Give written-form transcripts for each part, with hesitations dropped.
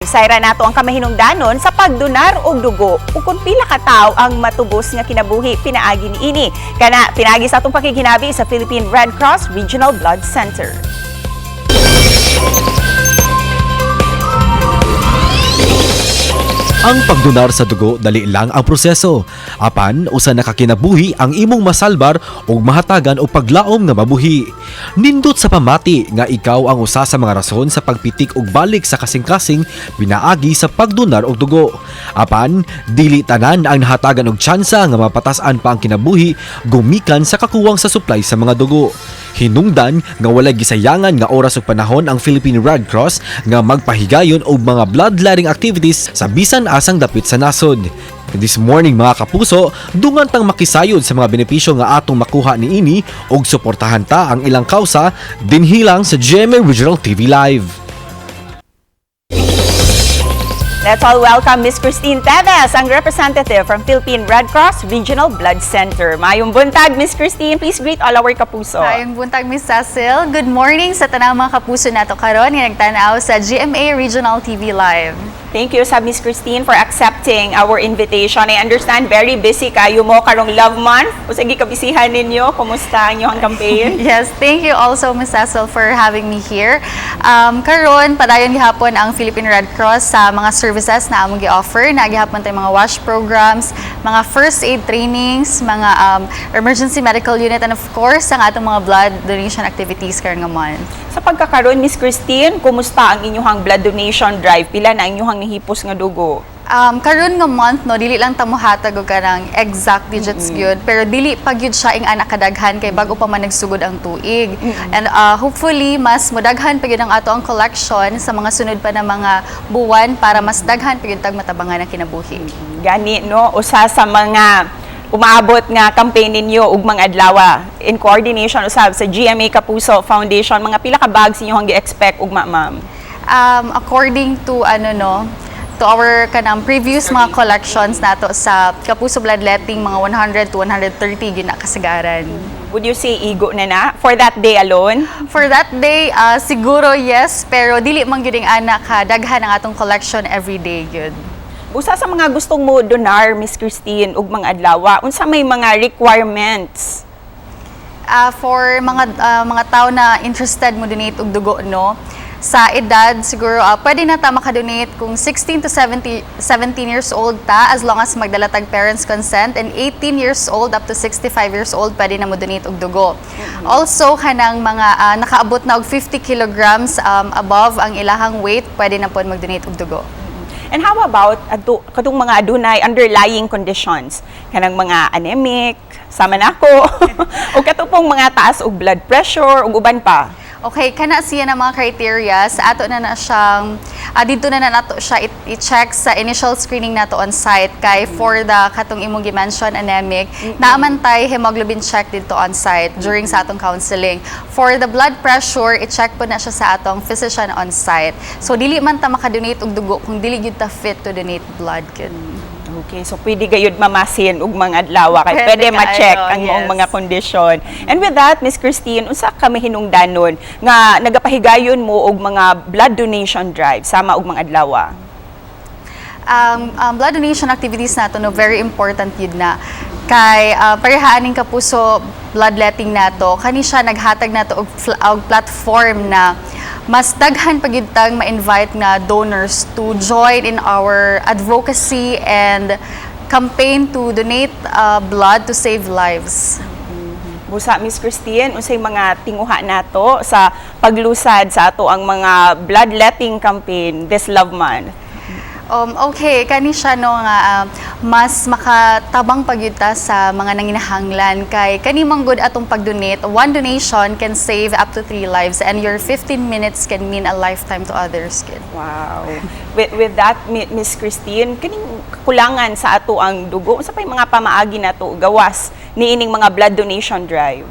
Bisayra nato ang kamahinungdanon sa pagdonar og dugo ug kung pila ka tawo ang matubos nga kinabuhi pinaagi niini. Kana pinaagi sa atong pakighinabi sa Philippine Red Cross Regional Blood Center. Ang pagdonar sa dugo, dali lang ang proseso. Apan usa na ka kinabuhi ang imong masalbar ug mahatagan og paglaom nga mabuhi. Nindot sa pamati nga ikaw ang usa sa mga rason sa pagpitik og balik sa kasing-kasing pinaagi sa pagdonar og dugo. Apan dili tanan ang nahatagan og tsansa nga mapatas-an pa ang kinabuhi gumikan sa kakuwang sa supply sa mga dugo. Hinungdan nga walay gisayangan nga oras ug panahon ang Philippine Red Cross nga magpahigayon og mga bloodletting activities sa bisan asang dapit sa nasod. This morning, mga kapuso, dungan tang makisayod sa mga benepisyo nga atong makuha niini ug suportahan ta ang ilang kausa dinhi lang sa GMA Regional TV Live. Let's all welcome Miss Christine Teves, ang representative from Philippine Red Cross Regional Blood Center. Maayong buntag, Miss Christine. Please greet all our kapuso. Maayong buntag, Miss Cecil. Good morning sa tanang mga kapuso nato karon nga nagtan-aw sa GMA Regional TV Live. Thank you sa Miss Christine for accepting our invitation. I understand very busy kayo mo karong Love Month. Unsay gikabisihan ninyo? Kumusta ang inyong campaign? Yes, thank you also, Miss Cecil, for having me here. Karon padayon gihapon ang Philippine Red Cross sa mga services na among gi-offer. Naa gihapon tay mga WASH programs, mga first aid trainings, mga emergency medical unit, and of course, ang atong mga blood donation activities karon nga month. Sa pagkakaroon, Miss Christine, kumusta ang inyong blood donation drive? Pila na ang inyong nahipos nga dugo? Karon nga month, no, dili lang ta mohatag og kanang exact digits gyud, pero dili pa gyud siya ing-ana kadaghan kay bag-o pa man nagsugod ang tuig. And hopefully mas modaghan pa gyud ang ato ang collection sa mga sunod pa na mga buwan para mas daghan pa gyud tag matabangan ang kinabuhi. Gani, no, usa sa mga umaabot nga campaign ninyo ug mga adlaw in coordination usab sa GMA Kapuso Foundation, mga pila ka bags inyong gi-expect ugma, ma'am? According to ano, no, to our kanang previous mga collections nato sa Kapuso Bloodletting, mga 100 to 130 gyud na kasagaran. Would you say igo na na for that day alone? For that day, siguro yes, pero dili man gyud ana ka daghan ang atong collection every day gyud. Usa sa mga gustong mo donar, Miss Christine, ug mga adlaw, unsa may mga requirements? For mga tao na interested mo donate og dugo, no, sa edad siguro pwede na ta makadonate kung 16 to 70, 17 years old ta, as long as magdala tag parents' consent, and 18 years old up to 65 years old pwede na mo donate og dugo. Also kanang mga nakaabot na og 50 kilograms above ang ilahang weight, pwede na pod mag-donate og dugo. And how about adto katong mga adunay underlying conditions, kanang mga anemic sama nako o kato pong mga taas og blood pressure ug uban pa? Okay, kana siya na mga criteria sa ato na na siyang didto na na nato siya i-check sa initial screening nato on site, kay for the katong imong gi-mention, anemic, naa man tay hemoglobin check didto on site during sa atong counseling. For the blood pressure, i-check po na siya sa atong physician on site. So dili man ta makadonate og dugo kung dili gyud ta fit to donate blood gyud. Okay, so pwede gayud mamasin og mga adlaw kay Pwede pwede ma-check kaayo, ang maong mga kondisyon. And with that, Miss Christine, unsa ka mahinungdanon nga nagapahigayon mo og mga blood donation drive sama og mga adlaw? Ang blood donation activities nato, no, very important yun na kay pareha aning Kapuso Bloodletting nato, kani siya naghatag nato og platform na mas daghan pa gyud tang ma-invite nga donors to join in our advocacy and campaign to donate blood to save lives. Busa, Miss Christine, unsay mga tinguha nato sa paglusad sa ato ang mga bloodletting campaign this Love Month? Okay, kani siya, no, nga mas makatabang pa gyud ta sa mga nanginahanglan kay kani man gud atong pag-donate, one donation can save up to three lives and your 15 minutes can mean a lifetime to others gud. Wow. With that, Miss Christine, kaning kulangan sa ato ang dugo, unsa pay mga pamaagi nato gawas niining mga blood donation drive?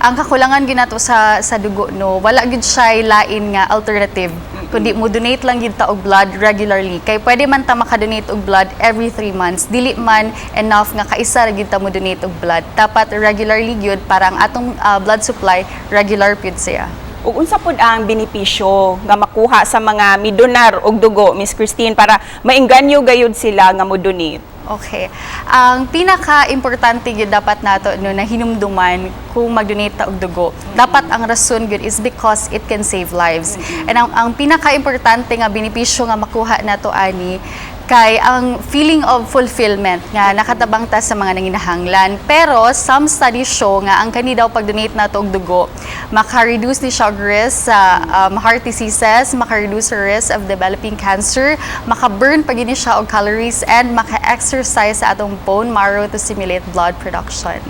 Ang kakulangan gyud nato sa dugo, no, wala gyud siya lain nga alternative kundi mo donate lang gyud ta og blood regularly, kay pwede man ta makadonate og blood every 3 months. Dili man enough nga kaisa ra gyud ta mo donate og blood. Dapat regularly gyud para ang atong blood supply regular gyud siya. Ug unsa pud ang benepisyo nga makuha sa mga midonar og dugo, Miss Christine, para maingganyo gayud sila nga mo-donate? Okay. Ang pinaka-importante gyud dapat nato, no, na hinumduman kung mag-donate ta og dugo, dapat ang rason gyud is because it can save lives. And ang pinaka-importante nga benepisyo nga makuha nato ani kay ang feeling of fulfillment nga nakatabang ta sa mga nanginahanglan. Pero some studies show nga ang kani daw pag-donate nato og dugo, maka-reduce ni siya og risk sa heart diseases, maka-reduce sa risk of developing cancer, maka-burn pa gyud ni siya og calories, and maka-exercise sa atong bone marrow to stimulate blood production.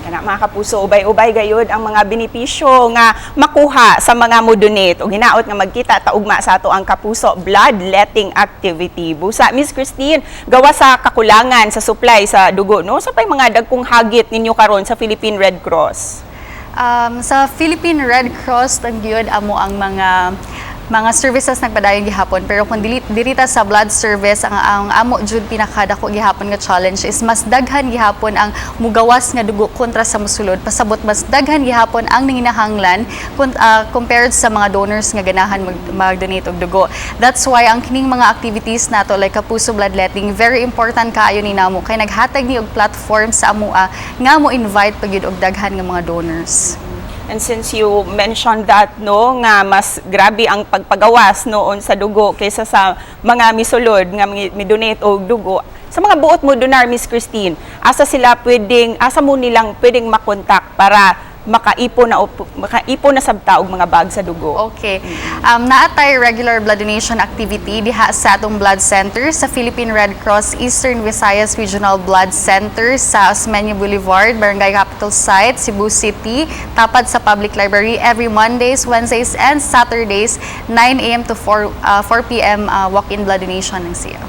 Kana, mga kapuso, ubay-ubay gayud ang mga benepisyo nga makuha sa mga mo-donate ug hinaot nga magkita ta ugma sa ato ang Kapuso Bloodletting Activity. Busa, Miss Christine, gawa sa kakulangan sa supply sa dugo, no? Unsa pay mga dagkong hagit ninyo karon sa Philippine Red Cross? Sa Philippine Red Cross, ang gyud amo ang mga services nagpadayon gihapon, pero kung dili diri ta sa blood service, ang amo jud pinakadako gihapon nga challenge is mas daghan gihapon ang mugawas nga dugo kontra sa musulod. Pasabot, mas daghan gihapon ang nanginahanglan compared sa mga donors nga ganahan mag-donate og dugo. That's why ang kining mga activities nato like Kapuso Bloodletting, very important kaayo ni namo kay naghatag ni og platform sa amoa nga mo invite pagyud og daghan nga mga donors. And since you mentioned that, no, nga mas grabe ang pagpagawas noon sa dugo kaysa sa mga misulod nga mi-donate og dugo. Sa mga buot mo donar, Miss Christine, asa mo nilang pwedeng makontak para makaipon na sabta og mga bag sa dugo? Okay. Naa tay regular blood donation activity diha sa atong blood center sa Philippine Red Cross Eastern Visayas Regional Blood Center sa Osmeña Boulevard, Barangay Capitol Site, Cebu City, tapat sa Public Library, every Mondays, Wednesdays, and Saturdays, 9 a.m. to 4 p.m. Walk-in blood donation ng siya.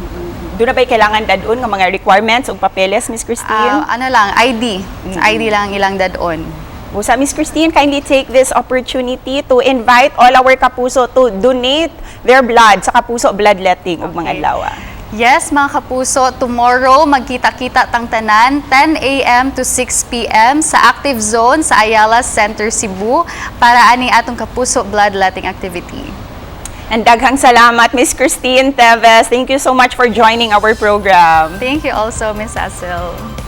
Duna ba'y kailangan dadon nga mga requirements ug papeles, Miss Christine? Ano lang, ID. ID lang ang ilang dadon. Busa, Miss Christine, kindly take this opportunity to invite all our kapuso to donate their blood sa Kapuso Bloodletting ug mga adlaw. Yes, mga kapuso, tomorrow magkita-kita tang tanan 10 a.m. to 6 p.m. sa Active Zone sa Ayala Center, Cebu, para ani atong Kapuso Bloodletting Activity. And daghang salamat, Miss Christine Teves. Thank you so much for joining our program. Thank you also, Miss Cecil.